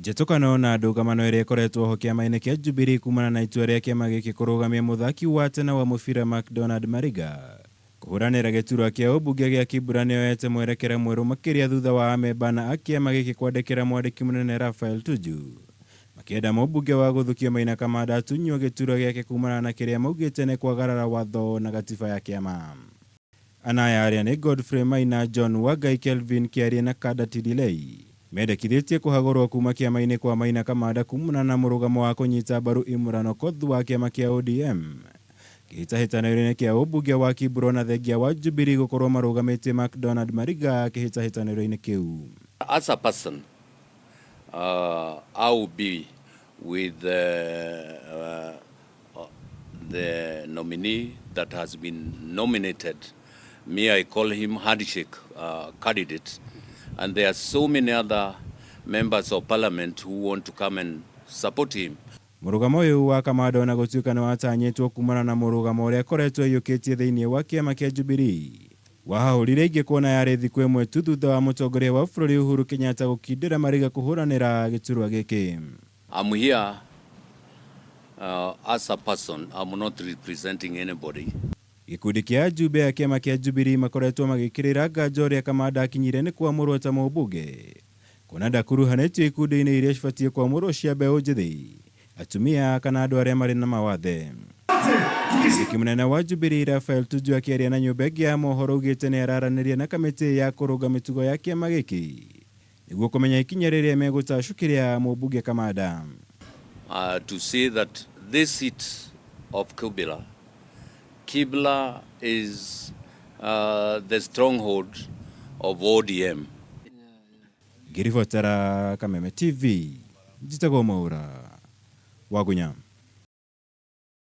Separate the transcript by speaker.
Speaker 1: Njĩtũkano na ndũgamano ĩrĩa ĩkoretwo ho kĩama-inĩ kĩa Jubilee kumana na itua rĩa kĩama gĩkĩ kũrũgamia mũthaki wa tene wa mũbira McDonald Mariga kũhũranĩra gĩturwa kĩa ũmbunge gĩa Kibra nĩyoete mwerekera mwerũ makĩria thutha wa amemba na a kĩama gĩkĩ kwandĩkĩra mwandĩki mũnene Raphael Tuju makĩenda mũmbunge wa gũthukio Maina Kamanda atunywo gĩturwa gĩake kumana na kĩrĩa maugĩte nĩ kwagarara watho na gatiba ya kĩama. Ana aya arĩa nĩ Godfrey Maina, John Wangai, Kelvin Kĩarie na Kanda Tidilei mendekithĩtie kũhagũrwo kuma kĩama-inĩ kwa Maina Kamanda kumana na mũrũgamo wa kũnyita mbaru Imran Okoth wa kĩama kĩa ODM kĩhĩtahĩtano-inĩ kĩa ũmbunge wa Kibro na thengia wa Jubilee gũkorwo marũgamĩtie McDonald Mariga kĩhĩtahĩtanĩro-inĩ kĩu.
Speaker 2: As a person, I will be with the nominee that has been nominated. Me, I call him handshake candidate. And there are so many other members of parliament who want to come and support him.
Speaker 1: Mũrũgamo ũyũ wa Kamanda ona gũtuĩka nĩ watanyĩtwo kumana na mũrũgamo ũrĩa akoretwo aiyũkĩtie thĩinĩ wa kĩama kĩa Jubilee wahahũrire aingĩ kuona yarĩ thikũ ĩmwe tu thutha wa mũtongoria wa bũrũri Uhuru Kenyatta gũkindĩra Mariga kũhũranĩra gĩturwa gĩkĩ.
Speaker 2: I'm here as a person. I'm not representing anybody.
Speaker 1: Gĩkundi kĩa ajumbe a kĩama kĩa Jubilee makoretwo magĩkĩrĩra nganja ũrĩa Kamanda akinyire nĩ kwamũrwo ta mũmbunge kuona ndakuruhanĩtio ikundi-inĩ iria cibatiĩ kwamũrwo cia mbeũ njĩthĩ, atumia kana andũ arĩa marĩ na mawathe. Mwandĩki mũnene wa Jubilee Raphael Tuju akĩaria na nyũmba ĩngĩ ya mohoro augĩte nĩ araranĩria na kamĩtĩ ya kũrũnga mĩtugo ya kĩama gĩkĩ nĩguo kũmenya ikinya rĩrĩa megũtacũkĩria mũmbunge Kamanda.
Speaker 2: To say that this seat of Kibra, Kibra is the stronghold of ODM.
Speaker 1: Ngĩribotera Kameme TV, njĩtagwo Mwaura Wagunya.